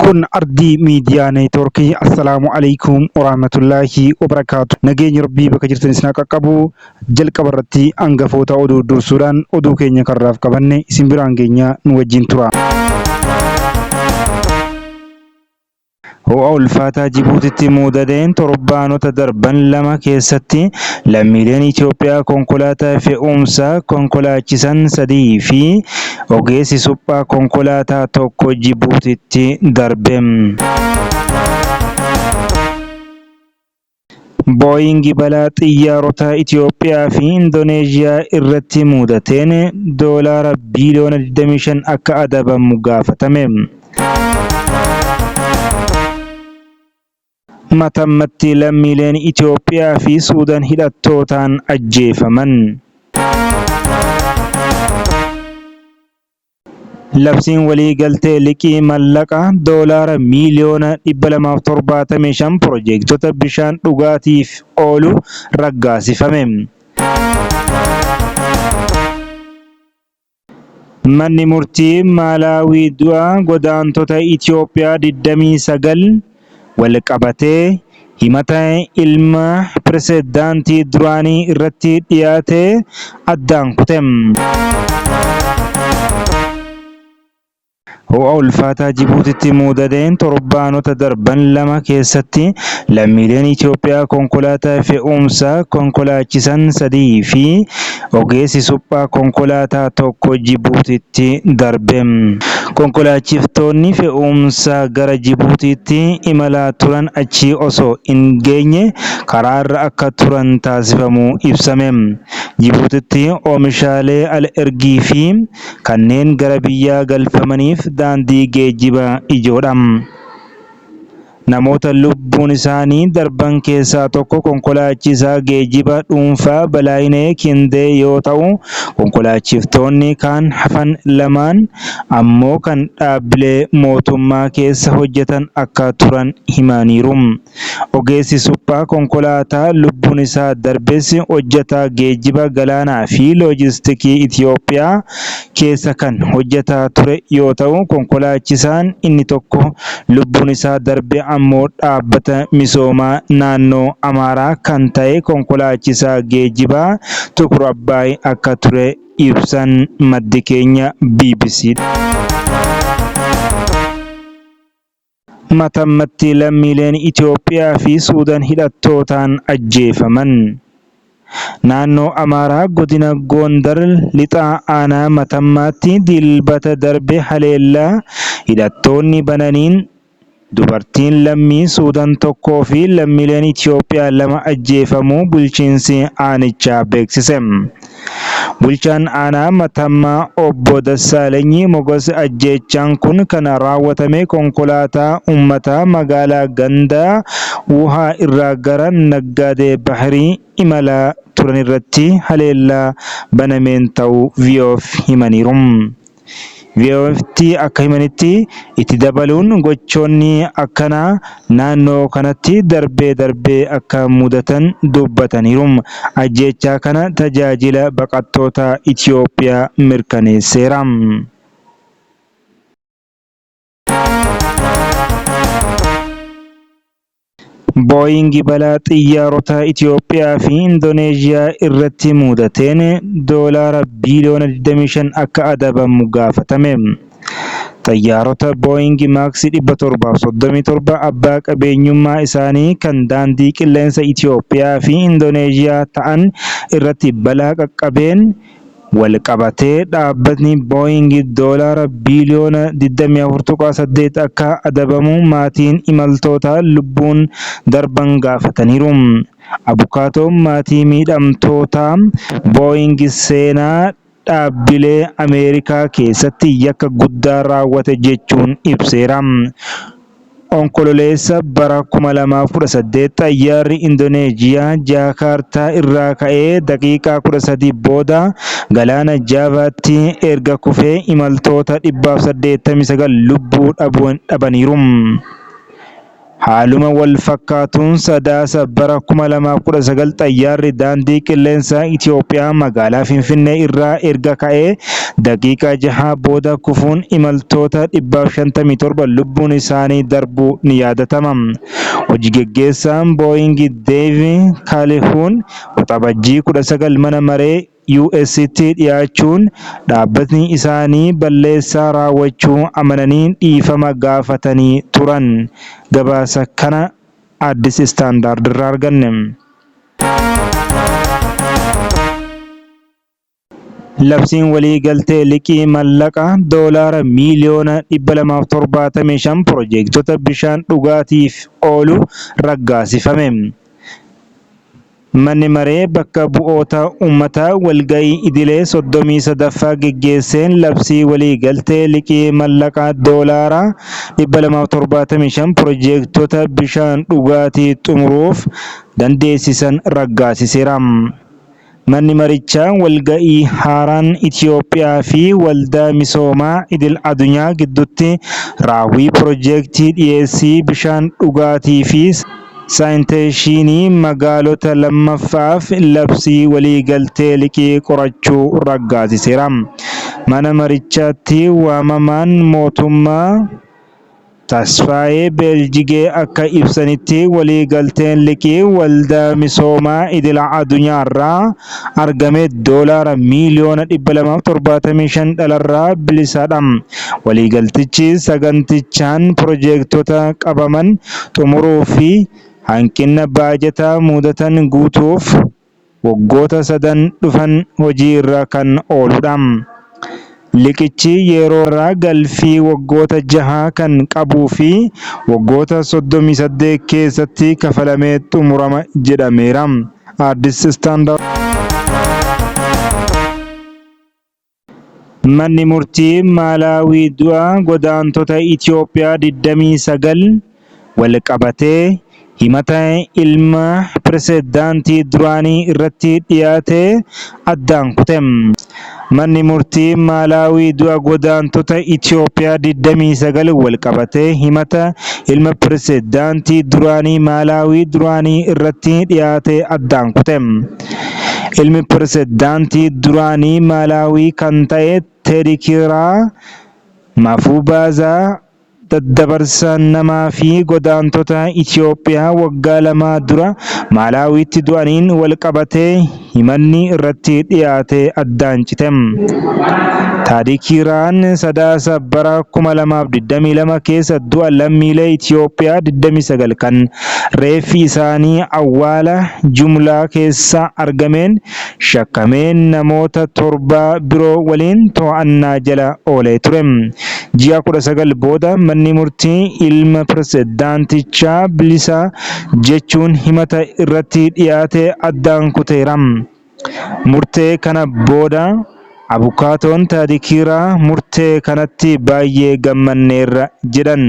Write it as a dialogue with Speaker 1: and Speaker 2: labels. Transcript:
Speaker 1: Kun Ardii Miidiyaa Neetwoorkii. Assalaamu Aleykum Warahmatullaahi Wabarakaatu. Nageenyi Rabbii bakka jirtan isin haa qaqqabu. Jalqaba irratti hangafoota oduu dursuudhaan oduu keenya karraaf qabanne isin biraan geenya nu wajjin tura. Ho'a ulfaataa Jibuutitti muudateen torbaanota darban lama keessatti lammiileen Itoophiyaa konkolaataa fe'umsaa konkolaachisan sadii fi ogeessi suphaa konkolaataa tokko Jibuutitti darbe. Booying balaa xiyyaarota Itoophiyaa fi Indoneezhiyaa irratti muudateen doolaara biiliyoona 25 akka adabamu gaafatame. Matammatti lammiileen Itoophiyaa fi Suudaan hidhattootaan ajjeefaman. Labsiin waliigaltee liqii mallaqa doolaara miiliyoona 275 pirojeektota bishaan dhugaatiif oolu raggaasifame. Manni murtii Maalaawii du'a godaantota Itoophiyaa 29 walqabatee himata ilma pirezidaantii duraanii irratti dhiyaate addaan kute. Ho'a ulfaataa Jibuutitti muudateen torbaanota darban lama keessatti lammiileen Itoophiyaa konkolaataa fe'umsaa konkolaachisan sadii fi ogeessi suphaa konkolaataa tokko Jibuutitti darbe. Konkolaachiftoonni fe'umsaa gara Jibuutiitti imalaa turan achii osoo hin geenye karaarra akka turan taasifamuu ibsame. Jibuutitti oomishaalee al-ergii fi kanneen gara biyyaa galfamaniif daandii geejjibaa ijoodha. Namoota lubbuun isaanii darban keessaa tokko konkolaachisaa geejjiba dhuunfaa Balaayinee Kindee yoo ta'u, konkolaachiftoonni kaan hafan lamaan ammoo kan dhaabbilee mootummaa keessa hojjetan akka turan himaniiru. Ogeessi suphaa konkolaataa lubbuun isaa darbes hojjetaa geejjiba galaanaa fi loojistikii Itoophiyaa keessa kan hojjetaa ture yoo ta'u, konkolaachisaan inni tokko lubbuun isaa darbe ammoo dhaabbata misoomaa naannoo Amaaraa kan ta'e konkolaachisaa geejjibaa Tukur Abbaay akka ture ibsan maddi keenya BBC. Matammatti lammiileen Itoophiyaa fi Suudaan hidhattootaan ajjeefaman. Naannoo Amaaraa godina Gondar Lixaa aanaa Matammaatti Dilbata darbe haleellaa hidhattoonni bananiin dubartiin lammii Suudaan tokkoo fi lammiileen Itoophiyaa lama ajjeefamuu bulchiinsi aanichaa beeksise. Bulchaan aanaa Matammaa Obbo Dassaalenyi Mogos ajjeechaan kun kan raawwatame konkolaataa uummataa magaalaa Ganda Wuhaa irraa gara Naggaadee Bahirii imalaa turanirratti haleellaa banameen ta'uu VOA'f himaniiru. VOA'tti akka himanitti, itti dabaluun gochoonni akkanaa naannoo kanatti darbee darbee akka mudatan dubbataniiru. Ajjeechaa kana Tajaajila Baqattoota Itoophiyaa mirkaneesseera. Booying balaa xiyyaarota Itoophiyaa fi Indoneezhiyaa irratti muudateen doolaara biiliyoona 25 akka adabamu gaafatame. Xayyaarota Booying Max 737 abbaa qabeenyummaa isaanii kan Daandii Qilleensa Itoophiyaa fi Indoneezhiyaa ta'an irratti balaa qaqqabeen walqabatee dhaabbatni Booying doolaara biiliyoona 24.8 akka adabamu maatiin imaltootaa lubbuun darban gaafataniiru. Abukaatoon maatii miidhamtootaa Booying seenaa dhaabbilee Ameerikaa keessatti yakka guddaa raawwate jechuun ibseera. Onkololeessa bara 2018 xayyaarri Indoneezhiyaa Jaakaartaa irraa ka'ee daqiiqaa 13 booda galaana Jaavaatti erga kufee imaltoota 189 lubbuu dhabaniiru. Haaluma wal fakkaatuun Sadaasa bara 2019 xayyaarri daandii qilleensaa Itoophiyaa magaalaa Finfinnee irraa erga ka'ee daqiiqaa jaha booda kufuun imaltoota 157 lubbuun isaanii darbuu ni yaadatama. Hojii geggeessaan Booying Deev Kaalihuun Waxabajjii 19 mana maree US'tti dhiyaachuun dhaabbatni isaanii balleessaa raawwachuu amananii dhiifama gaafatanii turan. Gabaasa kana Addis Standard irraa arganne. Labsiin waliigaltee liqii mallaqa doolaara miiliyoona 275 piroojeektota bishaan dhugaatiif oolu raggaasifame. Manni maree bakka bu'oota uummataa walga'ii idilee 33ffaa geggeesseen labsii waliigaltee liqii mallaqa doolaara 275 piroojeektota bishaan dhugaatii xumuruuf dandeessisan raggaasiseera. Manni marichaa walga'ii haaraan Itiyoophiyaa fi Waldaa Misoomaa Idil Addunyaa gidduutti raawwii piroojeektii dhiyeessii bishaan dhugaatii fi saayinteeshinii magaalota lammaffaaf labsii waliigaltee liqii qorachuu raggaasiseera. Mana marichaatti waamamaan mootummaa Tasfaayee Beeljigee akka ibsanitti waliigalteen liqii waldaa misoomaa idil addunyaarraa argame doolaara miiliyoona 275 dhalarraa bilisadha. Waliigaltichi sagantichaan piroojeektota qabaman xumuruu fi hanqina baajataa mudatan guutuuf waggoota sadan dhufan hojiirra kan ooludha. Liqichi yeroo irraa galfii waggoota jahaa kan qabuu fi waggoota 38 keessatti kafalamee xumurama jedhameera. Addis Standard. Manni murtii Maalaawii du'a godaantota Itoophiyaa 29 walqabatee himata ilma pirezidaantii duraanii irratti dhiyaate addaan kute. Manni murtii Maalaawii du'a godaantota Itoophiyaa 29 walqabatee himata ilma pirezidaantii duraanii Maalaawii duraanii irratti dhiyaate addaan kute. Ilmi pirezidaantii duraanii Maalaawii kan ta'e Teedikiraa Mafubaazaa daddabarsa namaa fi godaantota Itoophiyaa waggaa lama dura Maalaawiitti du'aniin wal qabatee himanni irratti dhiyaate addaan cite. Taadikiraan Sadaasa bara 2022 keessa du'a lammiilee Itoophiyaa 29 kan reeffi isaanii awwaala jumlaa keessa argameen shakkamee namoota torba biroo waliin to'annaa jala oolee ture. Ji'a 19 booda manni murtii ilma pirezidaantichaa bilisa jechuun himata irratti dhiyaate addaan kuteera. Murtee kana booda abukaatoon Taadikiraa murtee kanatti baay'ee gammanneerra jedhan.